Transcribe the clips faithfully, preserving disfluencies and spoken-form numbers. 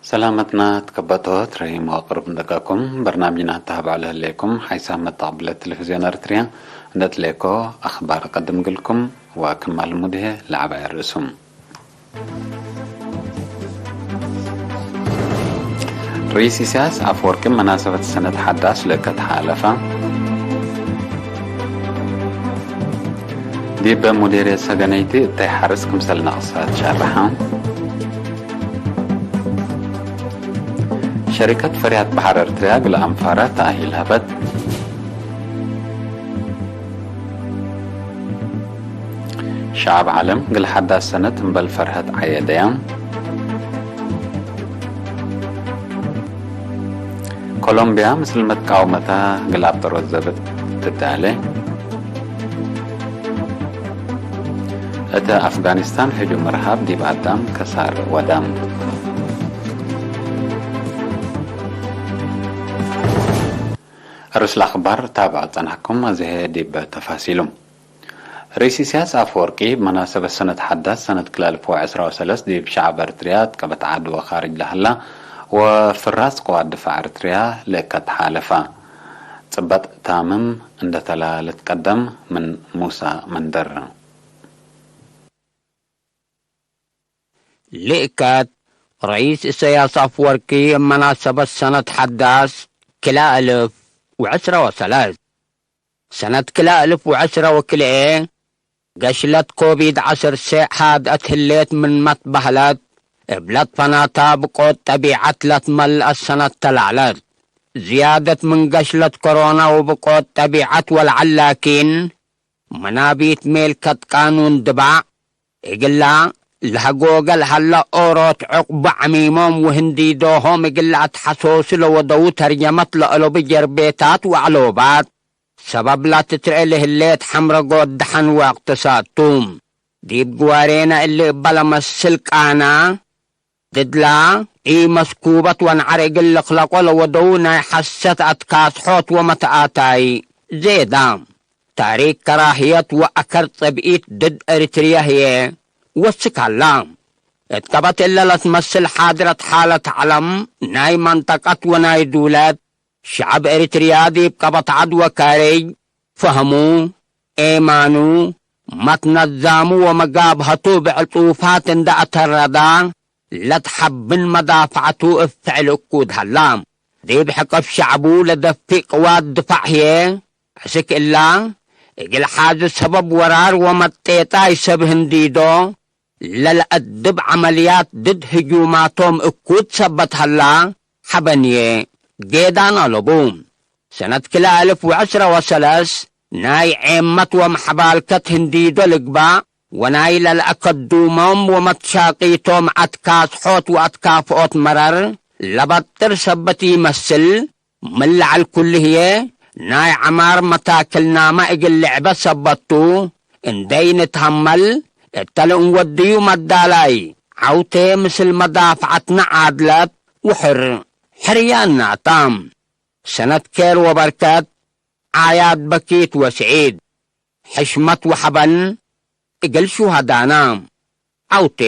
ሰላመትና ትከበጦ ትረሂም ወቅሩብ እንደቀኩም በርናምጅና ተሃብዖ ለህሌኩም ሓይሳም መተቅብለት ቴሌቪዝዮን ኤረትርያ እንደ ትሌኮ አኽባር ቀድም ግልኩም ወክማል ሙድሄ ለዐባይ ርእሱም። ርኢስ ኢሳያስ አፈወርቂ መናሰበት ሰነት ሐዳስ ለእከት ሓለፈ። ዲብ ሙዴርየት ሰገነይቲ እተይ ሐርስ ክምሰል ነቅሰ ትሸርሐ። ሸሪከት ፈርያት በሐር ኤርትርያ እግል አንፋረ ተአሂል ሀበት። ሸዐብ ዐለም እግል ሐዳስ ሰነት እምበል ፈርሀት ዐየደየ። ኮሎምብያ ምስል መትቃወመታ እግል አብጠሮት ዘብጥ ትዳሌ። እተ አፍጋኒስታን ህጁም እርሃብ ዲብ አዳም ከሳር ወዳም። ርእስ ለአኽባር ታብዕ ጸናሕኩም፣ አዜ ዲብ ተፋሲሉ። ርኢስ ኢሳያስ አፈወርቂ፣ መናሰበት ሰነት ሐዳስ ሰነት ክልኤ አልፍ ወዐስራ ወሰለስ ዲብ ሸዐብ ኤርትርያ እት ቀበት ዐድ ወካርጅ ለሀላ ወፍራስ ቅዋት ድፋዕ ኤርትርያ ለእከት ሓለፈ። ጽበጥ ታምም እንደ ተላ ልትቀደም ምን ሙሳ መንደር። ልእከት፣ ርኢስ ኢሳያስ አፍወርቂ እብ መናሰበት ሰነት ሐዳስ ክልኤ አልፍ ወዐስራ ወሰለስ፣ ሰነት ክልኤ አልፍ ወዐስራ ወክልኤ፣ ገሽለት ኮቪድ ዐስር ሴዕ ሃድአት ህሌት ምንመ ትበህለት፣ እብ ለትፈናታ ብቆት ጠቢዐት ለትመልአት ሰነት ተላዕለት። ዝያደት ምን ገሽለት ኮሮና ወብቆት ጠቢዐት ወለዐል ላኪን፣ መናቢት ሜልከት ቃኑን ድባዕ፣ እግላ ለሀጎገ ለሀለ ኦሮት ዕቁብ ዐሚሞም ወህንዲዶሆም እግል ለአትሐሶሱ ለወደዉ ተርጀመት ለአለቡ ጀርቤታት ወዐሎባት ሰበብ ላትትርኤ ለህሌት ሐምረጎት ደሐን ወእቅትሳድ ቱ። ዲብ ግዋሬነ እሊ እበ ለመስል ቃና፣ ድድላ፣ ኢመስኩበት ወነዐር እግል ልክለቆ ለወደዉ ናይ ሐሰት አትካስሖት ወመተአታይ ዜዳ፣ ታሪክ ከራህየት ወአከር ጽብኢት ድድ ኤሪትርየ ህዬ ወስክ ሀላ። እት ቀበት እለ ለትመስል ሓድረት ሓለት ዐለም ናይ መንጠቀት ወናይ ዱለት፣ ሸዐብ ኤሪትርያ ዲብ ቀበት ዐድ ወካርጅ፣ ፈህሙ፣ ኤማኑ፣ መትነዛሙ ወመጋብሀቱ ብዕጹፋት እንደ አተረዳ፣ ለትሐብን መዳፍዐቱ እብ ፍዕል እኩድ ሀላ። ዲብ ሕቅፍ ሸዕቡ ለደፊእ ቅዋት ድፋዕ ህዬ፣ ዕስክ እላ፣ እግል ሓዚ ሰበብ ወራር ወመጤጣይ ሰብ ህንዲዶ፣ ለለአድብ ዐመልያት ድድ ህጁማቶም እኩድ ሰበት ሀላ፣ ሐበንዬ ጌዳን አለቡ። ሰነት ክልኤ አልፍ ወዐስረ ወሰለስ ናይ ዔመት ወመሐባልከት ህንዲዶ ልግባእ ወናይ ለለአከዱሞም ወመትሻቂቶም አትካስሖት ወአትካፍኦት መረር ለበጥር ሰበት ኢመስል፣ ምን ለዐል ኩሉ ህዬ፣ ናይ ዐማር መታክልናመ እግል ልዕበ ሰበት ቱ፣ እንዴ ኢንትሀመል፣ እተ ለእንወድዩ መዳላይ ዐውቴ ምስል መዳፍዐትነ ዓድለት ወሕር ሕርያናታ። ሰነት ኬር ወበርከት፣ ዓያድ በኪት ወስዒድ፣ ሕሽመት ወሐበን እግል ሹሀዳና፣ ዐውቴ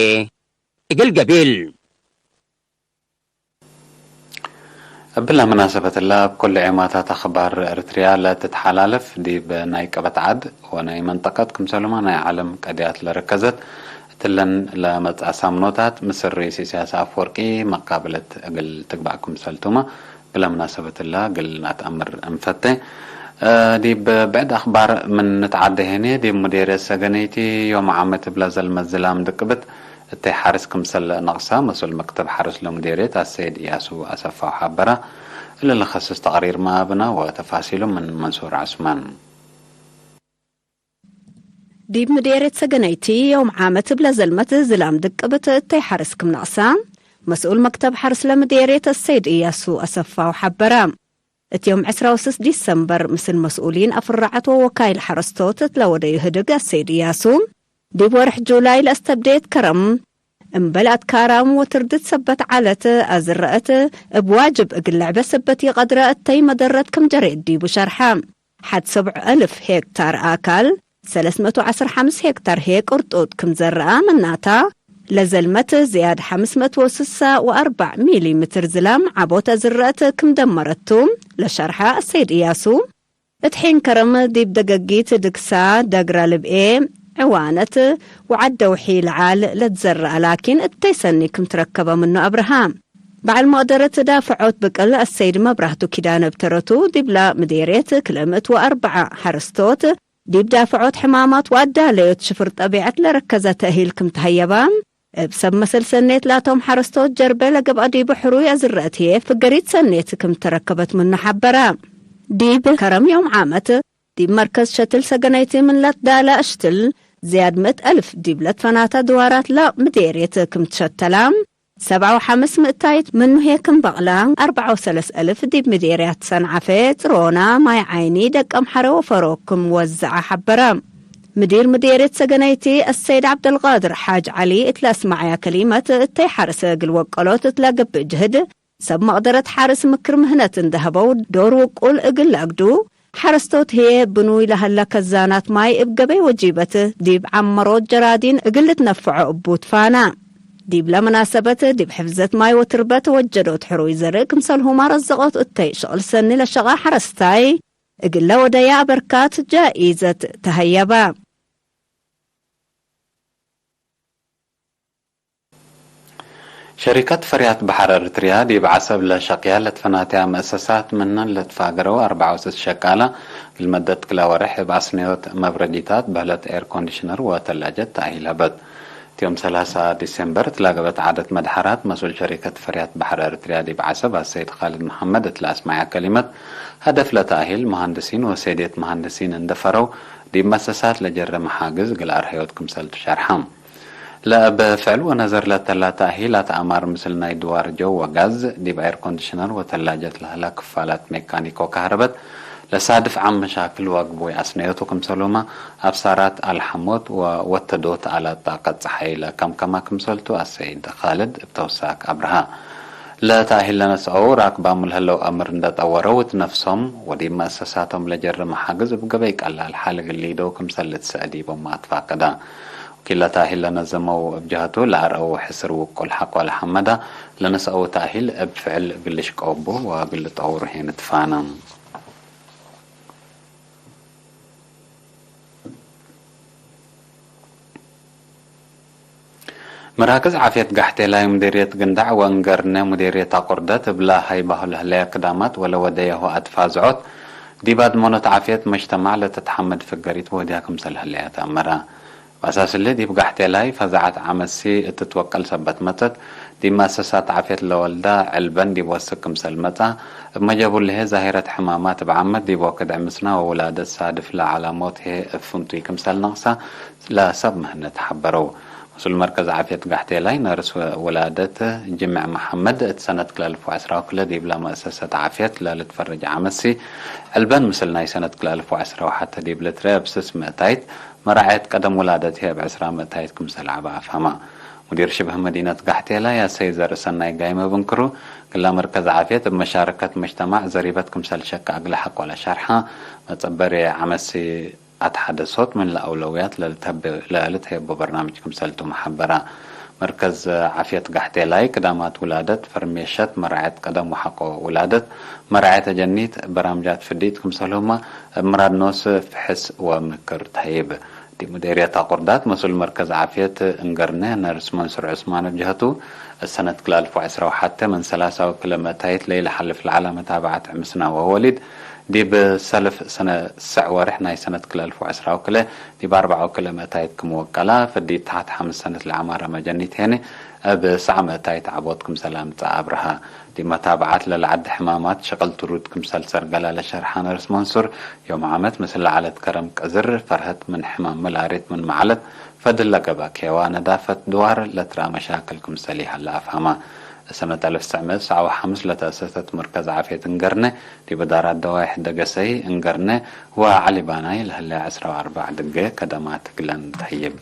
እግል ገቢል። እብለ መናሰበት እለ፣ እብ ኩሉ ዔማታት አኽባር ኤርትርያ ለትትሓላለፍ፣ ዲብ ናይ ቀበት ዐድ ወናይ መንጠቀት፣ ክምሰልሁመ ናይ ዐለም ቀድያት ለረከዘት እትለን ለመጽአ ሳምኖታት፣ ምስል ርኢስ ኢሳያስ አፈወርቂ መቃብለት እግል ትግባእ ክምሰልቱመ፣ እብለ መናሰበት እለ እግል ነአትአምር እንፈቴ። ዲብ ብዕድ አኽባር ምን ንትዓዴ ህኔ፣ ዲብ ሙዴርየት ሰገነይቲ ዮም ዓመት እብለ ዘልመት ዝላም ድቅብት፣ እተይ ሐርስ ክምሰል ነቅሰ መስኡል መክተብ ሐርስ ለሙዴርየት አሰይድ እያሱ አሰፋው ሐበረ። እሊ ለከስስ ተቅሪር መአብና ወተፋሲሉ ምን መንሱር ዐስማን። ዲብ ምዴርየት ሰገነይቲ ዮም ዓመት እብለ ዘልመት ዝላም ድቅብት እተይ ሐርስ ክም ነቅሰ መስኡል መክተብ ሐርስ ለምዴርየት አሰይድ እያሱ አሰፋው ሐበረ። እት ዮም ዕስራ ወስስ ዲሰምበር፣ ምስል መስኡሊን አፍራዐት ወወካይል ሐረስቶት እት ለወደዩ ህድግ አሰይድ እያሱ፣ ዲብ ወርሕ ጁላይ ለአስተብደየት ከረም፣ እምበል አትካራም ወትርድት ሰበት ዐለት፣ አዝረአት እብ ዋጅብ እግል ለዕበ ሰበት ኢቀድረ እተይ መደረት ክም ጀሬት ዲቡ ሸርሐ። ሐድ ሰብዑ አልፍ ሄክታር አካል፣ ሰለስ መቱ ዐስር ሐምስ ሄክታር ህዬ ቅርጡጥ ክም ዘረአ፣ ምናታ ለዘልመት ዝያድ ሐምስ ምእት ወስሳ ወአርበዕ ሚሊ ምትር ዝላም ዐቦት አዝረአት ክም ደመረቱ ለሸርሐ አሰይድ እያሱ፣ እት ሒን ከረም ዲብ ደገጊት ድግሳ፣ ደግራ ልብኤ፣ ዕዋነት ወዐደውሒ ለዓል ለትዘረአ ላኪን እተይ ሰኒ ክም ትረከበ ምኑ አብርሃ። በዐል መቅደረት ዳፍዖት ብቅል አሰይድ መብራህቱ ኪዳነ እብ ተረቱ፣ ዲብላ ምዴርየት ክልኤ ምእት ወአርበዓ ሐረስቶት ዲብ ዳፍዖት ሕማማት ወአዳለዮት ሽፍር ጠቢዐት ለረከዘ ተእሂል ክም ተሀየባ፣ እብ ሰብ መሰል ሰኔት ላቶም ሐረስቶት ጀርበ ለገብአ ዲቡ ሕሩይ አዝረአት ህዬ ፍገሪት ሰኔት ክም ተረከበት ምኑ ሐበረ። ዲብ ከረም ዮም ዓመት፣ ዲብ መርከዝ ሸትል ሰገነይቲ ምን ለትዳለ አሽትል ዝያድ ምእት አልፍ ዲብ ለትፈናተ ድዋራት ለምዴርየት ክም ትሸተላ፣ ሰብዓ ወሐምስ ምእታይት ምኑ ህዬ ክም በቅላ፣ አርበዓ ወሰለስ አልፍ ዲብ ምዴርያት ሰንዓፈ፣ ጽሮና፣ ማይ ዓይኒ፣ ደቀምሐረ ወፈሮ ክም ወዘዐ ሐበረ። ምዲር ምዴርየት ሰገነይቲ አሰይድ ዐብደልቃድር ሓጅ ዐሊ እት ለአስመዐያ ከሊመት፣ እተይ ሐርስ እግል ወቀሎት እት ለገብእ ጅህድ፣ ሰብ መቅደረት ሐርስ ምክር ምህነት እንዴ ሀበው ዶር ውቁል እግል ለአግዱ፣ ሐረስቶት ህዬ ብኑይ ለሀለ ከዛናት ማይ እብ ገበይ ወጂበት ዲብ ዐመሮት ጀራዲን እግል ልትነፈዖ እቡ ትፋና። ዲብለ መናሰበት ዲብ ሕፍዘት ማይ ወትርበት ወጀዶት ሕሩይ ዘርእ ክምሰልሁመ ረዘቆት እተይ ሽቅል ሰኒ ለሸቀ ሐረስታይ እግለ ወደየ አበርካት ጃኢዘት ተሀየበ። ሸሪከት ፈርያት በሐር ኤሪትርያ ዲብ ዐሰብ ለሸቅያ ለትፈናተያ መአሰሳት ምነን ለትፋገረው አርበዓ ወስስ ሸቃላ፣ እግል መደት ክለ ወርሕ እብ አስነዮት መብረዲታት በህለት ኤር ኮንዲሽነር ወተላጀት ተአሂል ሀበት። እት ዮም ሰላሳ ዲሴምበር ትላገበት ዓደት መድሐራት፣ መስኡል ሸሪከት ፈርያት በሐር ኤሪትርያ ዲብ ዐሰብ አሰይድ ካልድ መሐመድ እት ለአስመዐያ ከሊመት፣ ሀደፍ ለተአሂል መሃንድሲን ወሴድየት መሃንድሲን እንዴ ፈረው፣ ዲብ መአሰሳት ለጀረ መሓግዝ እግል አርሀዮት ክምሰልቱ ሸርሐ። ለእብ ፍዕል ወነዘር ለተላ ተእሂላት አማር ምስል ናይ ድዋር ጀው ወጋዝ፣ ዲብ ኤር ኮንዲሽነር ወተላጀት ለህላ ክፋላት ሜካኒክ ወካህረበት ለሳድፍ ዓም መሻክል ወአግቡይ አስነዮቱ ክምሰሉመ፣ አብሳራት አልሐሞት ወወተዶት አላት ጣቀት ጸሓይ ለከምከማ ክምሰልቱ አሰይድ ካልድ እብ ተውሳክ አብርሃ። ለተእሂል ለነስአው ራክባሙ ለህለው አምር እንዴ ጠወረው እት ነፍሶም ወዲብ መአሰሳቶም ለጀረ መሓግዝ እብ ገበይ ቀላል ሐል እግል ሊደው ክምሰል ልትሰአ ዲቦም አትፋቀዳ። ወኪል ለተእሂል ለነዘመው እብ ጀህቱ ለአርአው ሕስር ውቁል ሐቆ ለሐመዳ፣ ለነስአው ተእሂል እብ ፍዕል እግል ልሽቀው እቡ ወእግል ልጠውሩ ህዬ ንትፋነ። መራክዝ ዓፍየት ጋሕቴላይ፣ ሙዲርየት ግንዳዕ ወእንገርነ ሙዲርየት አቁርደት እብላ ሀይባሁ ለህለየ ክዳማት ወለወደየሁ አትፋዝዖት፣ ዲብ አድመኖት ዓፍየት መጅተማዕ ለትትሐመድ ፍገሪት ወህድያ ክምሰል ህለየ ተአመረ። እብ አሳስ እሊ፣ ዲብ ጋሕቴላይ ፈዛዐት ዐመሲ እት ትወቀል ሰበት መጸት፣ ዲብ መአሰሳት ዓፍየት ለወልዳ ዕልበን ዲብ ወስክ ክምሰል መጽአ፣ እብ መጀቡ ለህይ ዛሂረት ሕማማት እብ ዓመት ዲብ ወክድ ዕምስና ወውላደት ሳድፍ ለዐላሞት ህይ እብ ፍንቱይ ክምሰል ነቅሳ ለሰብ ምህነት ሐበረው። መስኡል መርከዝ ዓፍየት ጋሕቴላይ ነርስ ውላደት ጅምዕ መሐመድ፣ እት ሰነት ክልኤ አልፍ ወዐስራ ወክልኤ ዲብላ መአሰሰት ዓፍየት ለልትፈረጅ ዐመሲ፣ ዕልበን ምስል ናይ ሰነት ክልኤ አልፍ ወዐስራ ወሐተ ዲብ ልትርኤ እብ ስስ ምእታይት፣ መራዐየት ቀደም ውላደት ህይ እብ ዕስራ ምእታይት ክምሰል ዐበ አፍሀማ። ሙዲር ሽብህ መዲነት ጋሕቴላይ አሰይድ ዘርእሰናይ ጋይም እብ እንክሩ፣ ክላ መርከዝ ዓፍየት እብ መሻረከት መጅተማዕ ዘሪበት ክምሰል ሸቀ እግለ ሐቆ ለሸርሐ፣ መጸበሪ ዐመሲ አትሐደሶት ምን ለአውለውያት ለልትሀቤ-፣ ለልትሀየቦ በርናምጅ ክምሰልቱ መሐበራ። መርከዝ ዓፍየት ጋሕቴላይ፣ ክዳማት ውላደት፣ ፈርሜሸት፣ መራዐየት ቀደም ወሐቆ ውላደት፣ መራዐየት አጀኒት፣ በራምጃት ፍዲት ክምሰልሁመ እብ ምራድ ኖስ ፍሕስ ወምክር ተህይብ። ዲብ ሙዴርየት አቁርዳት መስኡል መርከዝ ዓፍየት እንገርነ ነርስ መንሱር ዑስማን እብ ጀህቱ፣ እት ሰነት ክልኤ አልፍ ወዐስራ ወሐተ ምን ሰላሳ ወክልኤ መእታይት ለኢለሐልፍ ለዐለ መታብዐት ዕምስና ወወሊድ፣ ዲብ ሰልፍ ሰነ ሰዕ ወርሕ ናይ ሰነት ክልኤ አልፍ ወዐስራ ወክልኤ ዲብ አርበዓ ወክልኤ መእታይት ክም ወቀላ፣ ፍዲት ተሐት ሐምስ ሰነት ለዐማረ መጀኒት ሄኒ እብ ሰዕ መእታይት ዐቦት ክምሰል አምጽአ አብርሃ። ዲብ መታብዐት ለለዐድ ሕማማት ሸቅል ትሩድ ክምሰል ሰርገላ ለሸርሐ ነርስ መንሱር፣ ዮም ዓመት ምስል ለዐለት ከረም ቀዝር ፈርሀት ምን ሕማም መላሪት ምንመ ዐለት፣ ፈድል ለገብአ ኬዋ ነዳፈት ድዋር ለትረአ መሻክል ክምሰል ይሀለ አፍሀማ። ሰነት አልፍ ትሰዕ ምእት ሰብዓ ወሐምስ ለተአሰሰት መርከዝ ዓፍየት እንገርነ፣ ዲብ እዳራት ደዋይሕ ደገሰይ፣ እንገርነ ወዐሊ ባናይ ለህለ ዐስራ ወአርበዕ ድጌ ከደማት እግለን ተህይብ።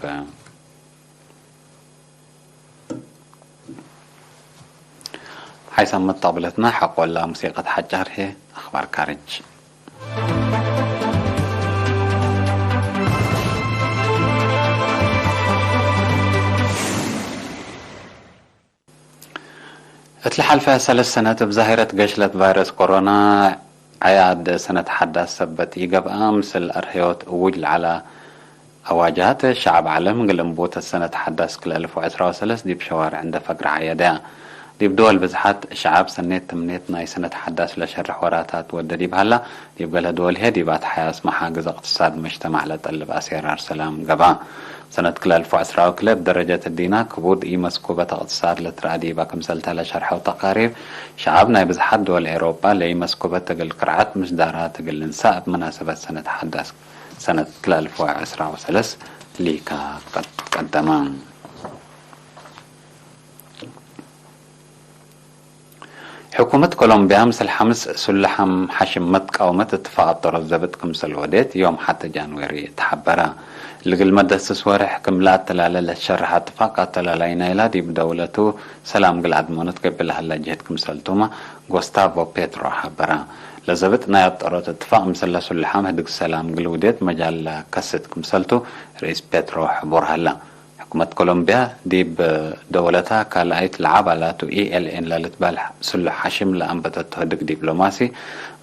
ሓይሳም መጣብለትና ሐቆላ ሙሲቀት ሐጫር ህዬ አኽባር ካርጅ። እት ለሐልፈ ሰለስ ሰነት እብ ዛሂረት ገሽለት ቫይረስ ኮሮና፣ ዐያድ ሰነት ሐዳስ ሰበት ኢገብአ፣ ምስል አርህዮት እውጅ ለዐለ አዋጃት፣ ሸዐብ ዐለም እግል እንቡተ ሰነት ሐዳስ ክልኤ አልፍ ወዕስራ ወሰለስ ዲብ ሸዋርዕ እንዴ ፈግረ ዐየደ። ዲብ ድወል ብዝሓት፣ ሸዐብ ሰኔት ትምኔት ናይ ሰነት ሐዳስ ለሸርሕ ወራታት ወደ ዲብ ሀላ፣ ዲብ ገሌ ድወል ህዬ ዲብ አትሓያስ መሓግዝ እቅትሳድ መጅተማዕ ለጠልብ አሴራር ሰላም ገብአ። ሰነት ክልኤ አልፍ ወዕስራ ወክልኤ እብ ደረጀት እዲና ክቡድ ኢመስኩበት እቅትሳድ ለትረአ ዲበ ክምሰልተ ለሸርሐው ተቃሪር፣ ሸዐብ ናይ ብዝሓት ድወል ኤሮጳ ለኢመስኩበት እግል ክርዐት ምስዳራት እግል ልንሳእ እብ መናሰበት ሰነት ሐዳስ ሰነት ክልኤ አልፍ ወዕስራ ወሰለስ ሊካ ቀደመ። ሕኩመት ኮሎምቢያ ምስል ሐምስ ሱልሓም ሐሽም መትቃውመት እትፋቅ አብጠሮት ዘብጥ ክምሰል ወዴት ዮም ሐቴ ጃንዌሪ ተሐበረ። ልግል መደስስ ወርሕ ክም ለአተላለ ለትሸርሐ እትፋቅ አተላላይ ናይላ ዲብ ደውለቱ ሰላም እግል አድመኖት ገብእ ለሀላ ጅህድ ክምሰልቱመ ጎስታቮ ፔትሮ ሐበረ። ለዘብጥ ናይ አብጠሮት እትፋቅ ምስለ ሱልሓም ህድግ ሰላም እግል ውዴት መጃል ለከስት ክምሰልቱ ርኢስ ፔትሮ ሕቡር ሀለ። ሕኩመት ኮሎምቢያ ዲብ ደወለታ ካልኣይት ለዐባላቱ ኢ ኤል ኤን ለልትበህል ስሉሕ ሐሽም ለአንበተቱ ህድግ ዲፕሎማሲ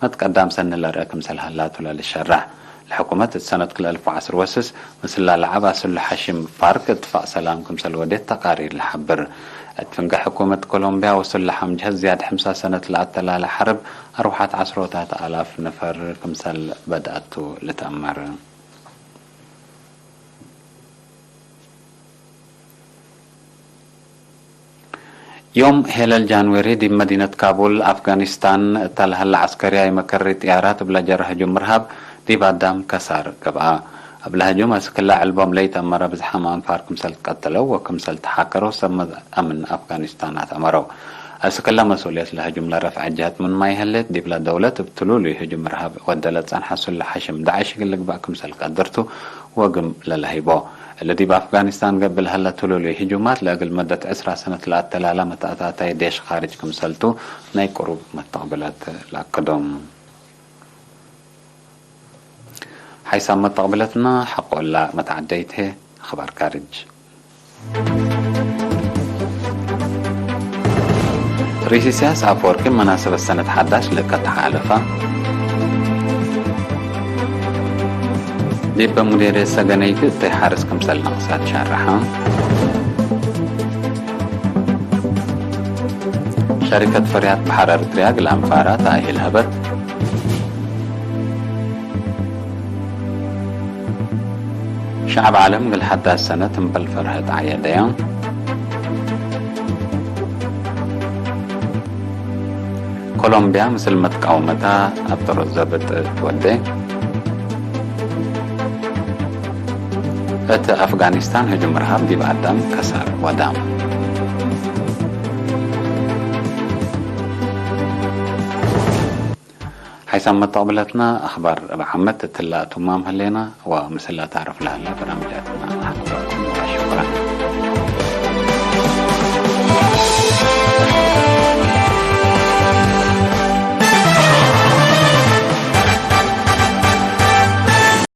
መትቀዳም ሰኒ ለርአ ክምሰል ሀላቱ ለልሸረሕ። ለሕኩመት እት ሰነት ክልኤ አልፍ ወዐስር ወስስ ምስላ ለዐባ ስሉሕ ሐሽም ፋርክ እትፋቅ ሰላም ክምሰል ወዴት ተቃሪር ለሐብር። እት ፍንጌ ሕኩመት ኮሎምቢያ ወስሉሕ ሐምጅሀት ዝያድ ሕምሳ ሰነት ለአተላለ ሐርብ አርወሐት ዐስሮታት አላፍ ነፈር ክምሰል በድአቱ ልትአመር። ዮም ሄለል ጃንዌሪ ዲብ መዲነት ካቡል አፍጋኒስታን እተ ለሀለ ዐስከርያይ መከሪ ጥያራት እብ ለጀረ ህጁም እርሃብ ዲብ አዳም ከሳር ገብአ። እብለ ህጁም አስክለ ዕልቦም ለኢተአመረ ብዝሓም አንፋር ክምሰል ትቀተለው ወክምሰል ተሓከረው ሰብ አምን አፍጋኒስታን አትአመረው። አስክለ መስኡልየት ለህጁም ለረፍዐ ጀህት ምንማ ይሀሌት፣ ዲብለ ደውለት እብ ትሉሉይ ህጁም እርሃብ ወደ ለጸንሐ ስሉሕ ሐሽም ዳዕሽ እግል ልግበእ ክምሰል ቀድርቱ ወግም ለለህይቦ። እሊ ዲብ አፍጋኒስታን ገብእ ለሀለ ትሉሉይ ህጁማት ለእግል መደት ዕስራ ሰነት ለአተላለ መተአታታይ ዴሽ ካርጅ ክምሰልቱ ናይ ቅሩብ መተቅብለት ለአክዶም። ሓይሳም መተቅብለትና ሐቆ እላ መትዓደይት ህዬ፣ አኽባር ካርጅ። ርኢስ ኢሳያስ አፈወርቂ መናሰበት ሰነት ሐዳስ ለከ ተሓለፈ። ዲበ ሙዴርየት ሰገነይቲ እተይ ሓርስ ክምሰል ነቅሳት ሸርሐ። ሸሪከት ፈርያት በሐር ኤርትርያ እግል አንፋራ ተአሂል ሀበት። ሸዐብ ዐለም እግል ሐዳስ ሰነት እምበል ፈርሀት ዐየደየ። ኮሎምቢያ ምስል መትቃውመታ አብጠሮት ዘብጥ ትወዴ። እት አፍጋኒስታን ህጁም እርሃብ ዲብ አዳም ከሳር ወዳም። ሓይሳም መተቅብለትና አኽባር እብ ዓመት እትላ እቱማም ህሌና ወምስል ለአታርፍ ለሀላ በርናምጃትና ነሐፍዘኩም ወሽኩራን።